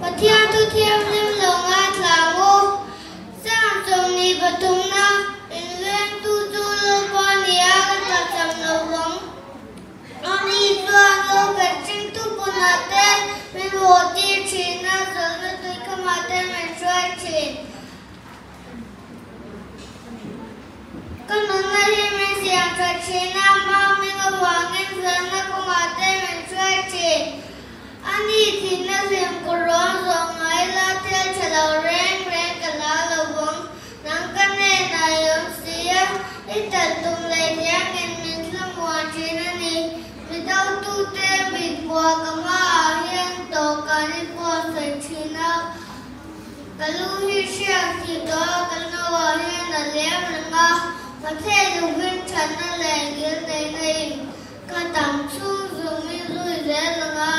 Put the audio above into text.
Pathian thu thianghlim lo ngaithla ang u. Sam 23 na inlengtu chu Lalpa ni a, ka tlachham lo vang. Ani chuan lo khat hringtu punah te min haw tir thin a, zawlna tuikhamah te min hruai thin. Ka nunna hi min siam tha thin a, Mami avangin felna kawngah te min hruai thin. Ani thihna hlim ka rawn zawh ngai la, thil tha lo reng reng ka la lo vang. Nang ka hnenah i awm si a, i tal tum leh thiangin min thlamuan thin a ni. Mi dotute mitbuah ka hmaah hian tawhkan i buatsaih thin a. Ka lu hi hriak thih tawh a, ka nauah hian a liam reng a, Pathian lungin thatna leh ngil neihna in ka tam chhung zung i zui zel ang a.